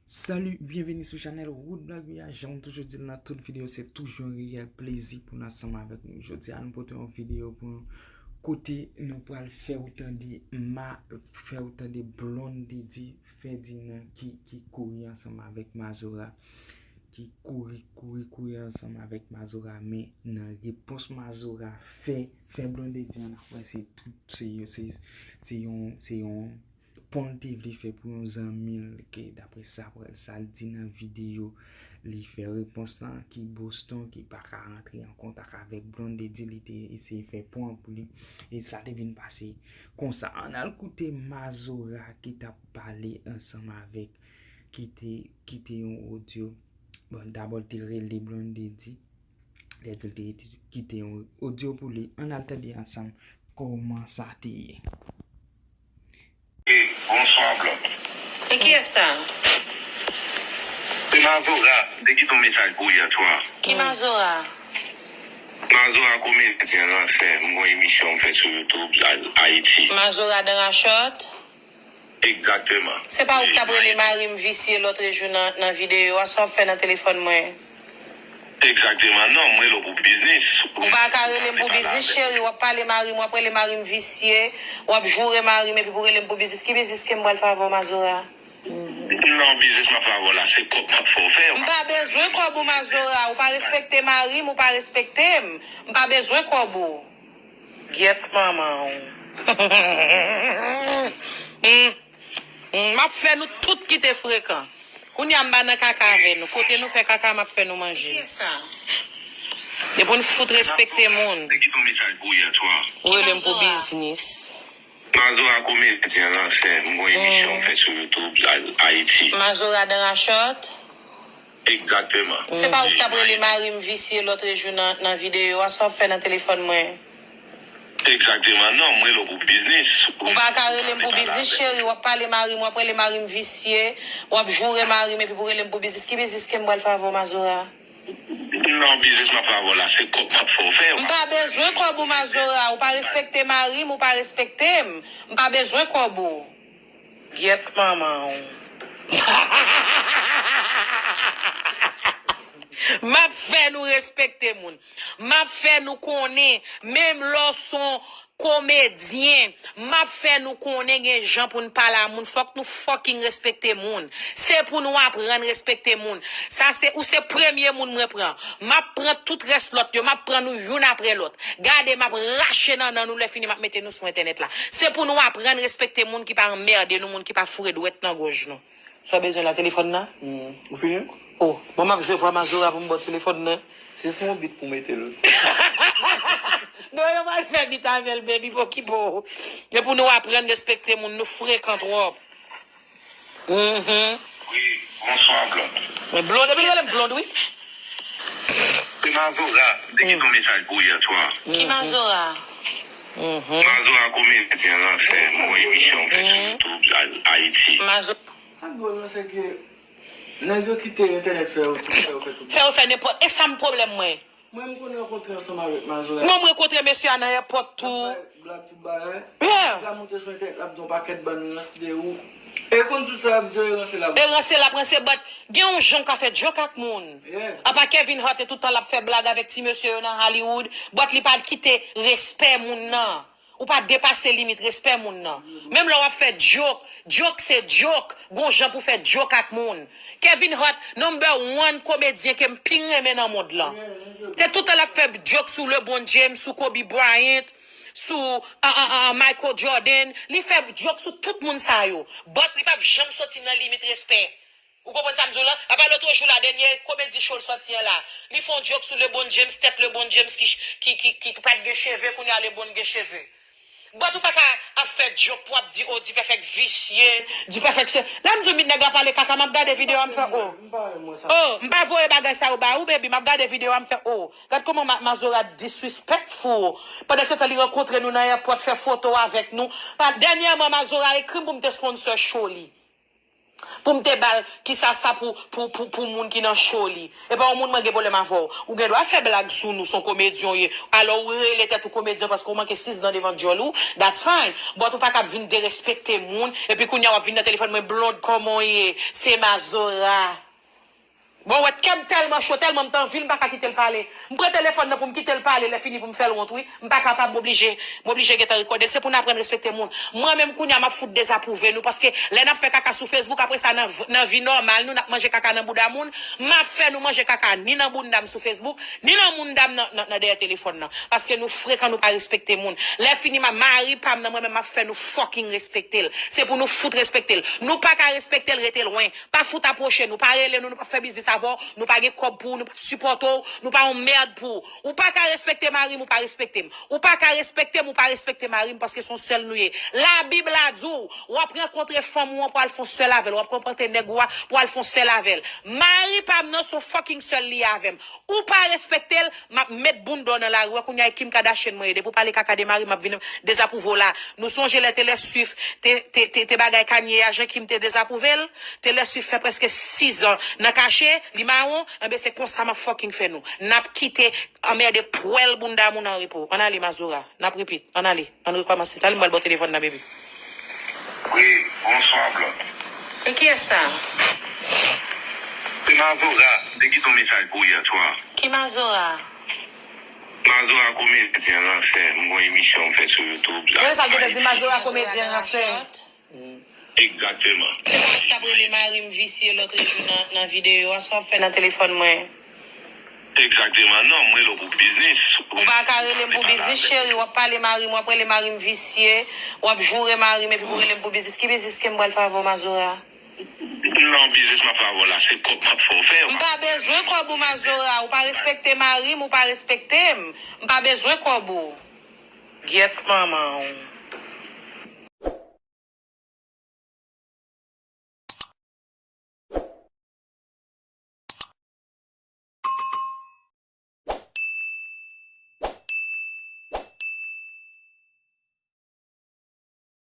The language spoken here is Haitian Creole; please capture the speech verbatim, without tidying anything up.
Salut, byenveni sou chanèl Roodblack V A. Jan m toujou di l nan tout videyo, se toujou yon reyèl plezi pou n ansanm avèk nou. Jodi a, nou pote yon videyo pou nou kote nou pral fè ou tande ma, fè ou tande Blondedy Ferdinand ki, ki kouri ansanm avèk Mazora, ki kouri, kouri, kouri ansanm avèk Mazora, men nan repons Mazora fè, fè Blondedy an, ap wè se tout, se, se, se yon, se yon pon l te vle fè pou yon zanmi l, ke daprè sa, sa l di nan videyo, li fè repons lan, ki Boston, ki pa ka rantre an kontak avèk Blondedy, li te eseye fè pon an pou li, e sa te vin pase konsa. Ann al koute Mazora ki t ap pale ansanm avèk, ki te, ki te yon odyo. Bon, dabò l te rele Blondedy, lè di l te kite yon odyo pou li. Ann al tande ansanm kòman sa te ye. Bonswa, Blonde. E kiyès sa? Se Mazora, m te kite yon mesaj pou ou yè swa. Ki Mazora? Mazora komedyen, ransè, m gon emisyon m fè sou YouTube, Ayiti. Mazora dan rachòt? Egzakteman. Se pa ou ki t ap rele mari m visye lòtrejou nan, nan videyo a, sa w ap fè nan telefòn mwen? Egzakteman, non, m rele w pou biznis. Ou pa ka rele m pou biznis, cheri, w ap pale mari m, w ap rele mari m visye, w ap joure mari m epi pou rele m pou biznis. Ki biznis ke m pral fè avè w, Mazora? Non, biznis m ap fè avè w la, se kòb m ap fè w fè. M pa bezwen kòb ou, Mazora, ou pa respekte mari m, ou pa respekte m. M pa bezwen kòb ou. Gyèt manman w. M ap fè nou tout kite frekan. Kounye a m pa nan kaka avè nou. Kote nou fè kaka, m ap fè nou manje. E pou n fout respekte moun. Ou rele m pou biznis. Mazora komedyen, ransè, m gon emisyon m fè sou YouTube, Ayiti. Mazora dan rachòt? Egzakteman. Se pa ou ki t ap rele mari m visye lòtrejou nan, nan videyo a, sa w ap fè nan telefòn mwen? Egzakteman, non, m rele w pou biznis. Ou pa ka rele m pou biznis, cheri, w ap pale mari m, w ap rele mari m visye, w ap joure mari m epi pou rele m pou biznis. Ki biznis ke m pral fè avè w, Mazora? Non, biznis m ap fè avè w la, se kòb m ap fè w fè. M pa bezwen kòb ou, Mazora, ou pa respekte mari m, ou pa respekte m. M pa bezwen kòb ou. Gyèt manman w. M ap fè nou respekte moun. M ap fè nou konnen, menm lè w se yon komedyen, m ap fè nou konnen gen jan pou n pale a moun. Fòk nou fucking respekte moun. Se pou nou aprann respekte moun. Sa se, ou se premye moun mwen pran. M ap pran tout rès lòt yo, m ap pran nou youn apre lòt. Gade, m ap rache nannan nou, lè fini m ap mete nou sou entènèt la. Se pou nou aprann respekte moun ki pa anmède nou, moun ki pa foure dwèt nan gòj nou. Sa w bezwen la, telefòn nan? Hmm. Ou fini? Oh, bon, m ap jwe vwa Mazora pou m ba w telefòn nan. Se sou yon bit pou mete l. Non, yo pral fè bit avè l, baby, pokipo. E pou nou aprann respekte moun, nou frekan twòp. Mhm. Wi, bonswa, Blond. Men Blond, epi l rele m Blond, wi. Se Mazora, m te kite yon mesaj pou ou yè swa. Ki Mazora? Mhm. Mazora komedyen, ransè, m gon emisyon m fè sou YouTube, Ayiti. Mazo- Sa k dwòl nan, se ke nèg yo kite entènèt fè yo tout, fè yo fè tout. Fè yo fè nenpòt. E sa m pwoblèm mwen. Mwen, m konn rankontre ansanm avèk Mazora. Mwen, m rankontre mesye a nan èpòt tou. Blag tout bagay. Yeah. L ap monte sou entènèt, l ap di yon pakèt bann rans de ou. E konn tout sa l ap di yo, e ranse l ap. E ranse l ap ranse, but gen yon jan w ka fè djòk ak moun. Yeah. Apa Kevin Hart e tout tan l ap fè blag avèk ti mesye yo nan Hollywood, but li pa kite respè moun nan. Ou pa depase limit respè moun nan. Menm lè w ap fè djòk, djòk se djòk, gon jan pou fè djòk ak moun. Kevin Hart, number one komedyen ke m pi renmen nan mond lan. Se tout tan l ap fè djòk sou LeBron James, sou Kobe Bryant, sou a, a, a, Michael Jordan. Li fè djòk sou tout moun sa yo. But li p ap janm soti nan limit respè. Ou konprann sa m di w la? Apa lòt jou la, dènye komedi show l sòti an la, li fè yon djòk sou LeBron James, tèt LeBron James ki, ki, ki, ki pa t gen cheve, kounye a LeBron gen cheve. But ou pa ka ap fè djòk pou ap di, oh, Dipèfèk visye, Dipèfèk se. Lè m di w, nèg la pale kaka, m ap gade videyo a, m fè, oh. Oh, m pa voye bagay sa yo ba ou, baby, m ap gade videyo a, m fè, oh. Gad kòman Ma-, Mazora disrespectful. Pandan se tan li rankontre nou nan èpòt, fè foto avèk nou. Pa, dènyèman, Mazora ekri m pou m te sponsor show li. Pou m te ba l, kisa sa pou, pou, pou, pou moun ki nan cho li? E pa yon moun mwen gen pwoblèm avè w. Ou gen dwa fè blag sou nou, se yon komedyen w ye. Alò ou rele tèt ou komedyen paske w manke sis dan devan dyòl ou, that's fine. But ou pa ka ap vin derespekte moun, epi kounye a w ap vin nan telefòn mwen, Blonde, kòman w ye? Se Mazora. Bon, w wè, kè m tèlman cho, tèlman m t anvi l, m pa ka kite l pale. M pran telefòn nan pou m kite l pale, lè fini pou m fè l wont, wi. M pa kapab, m oblije, m oblije gentan rekòde l. Se pou n aprann respekte moun. Mwen menm kounye a, m ap fout dezapwouve nou, paske lè n ap fè kaka sou Facebook, apre sa, nan, nan vi nòmal nou, n ap manje kaka nan bouda moun. M ap fè nou manje kaka ni nan bounda m sou Facebook, ni nan bounda m nan, nan, nan dèyè telefòn nan. Paske nou frekan, nou pa respekte moun. Lè fini, ma, mari pa m nan, mwen menm, m ap fè nou fucking respekte l. Se pou nou fout respekte l. Nou pa ka respekte l, rete lwen. Pa fout apwoche nou, pa rele nou, nou p ap fè biznis avè w, nou pa gen kòb pou ou, nou p ap sipòte w, nou pa yon mèd pou ou. Ou pa ka respekte mari m, ou pa respekte m. Ou pa ka respekte m, ou pa respekte mari m, paske se yon sèl nou ye. Labib la di w, w ap rankontre fanm ou an pou al fè yon sèl avè l, w ap rankontre nèg ou a pou al fè yon sèl avè l. Mari pa m nan se yon fucking sèl li ye avè m. Ou pa respekte l, m ap met bounda w nan lari. Wè kounye a e Kim Kardashian mwen ye. Depi w pale kaka de mari m, m ap vin dezapwouve w la. Nou sonje lè Taylor Swift te, te, te, te bagay Kanye a, jan Kim te dezapwouve l? Taylor Swift fè prèske sizan nan kache, li mawon, enben se konsa m ap fucking fè nou. N ap kite anmède pwèl bounda moun an repo. Ann ale, Mazora. N ap repeat. Ann ale. Ann rekòmanse. Talè m pral ba w telefòn nan, baby. Wi, bonswa, Blonde. E kiyès sa? Se Mazora, m te kite yon mesaj pou ou yè swa. Ki Mazora? Mazora komedyen an, sè, m gon emisyon m fè sou YouTube. Mwen sa ki te di Mazora komedyen an, sè. Egzakteman. Se pa ou ki t ap rele mari m visye lòt jou nan, nan videyo a, sa w ap fè nan telefòn mwen? Egzakteman, non, m rele w pou biznis. Ou pa ka rele m pou biznis, cheri, w ap pale mari m, w ap rele mari m visye, w ap joure mari m epi pou rele m pou biznis. Ki biznis ke m pral fè avè w, Mazora? Non, biznis m ap fè avè w la, se kòb m ap fè w fè. M pa bezwen kòb ou, Mazora, ou pa respekte mari m, ou pa respekte m. M pa bezwen kòb ou. Gyèt manman w.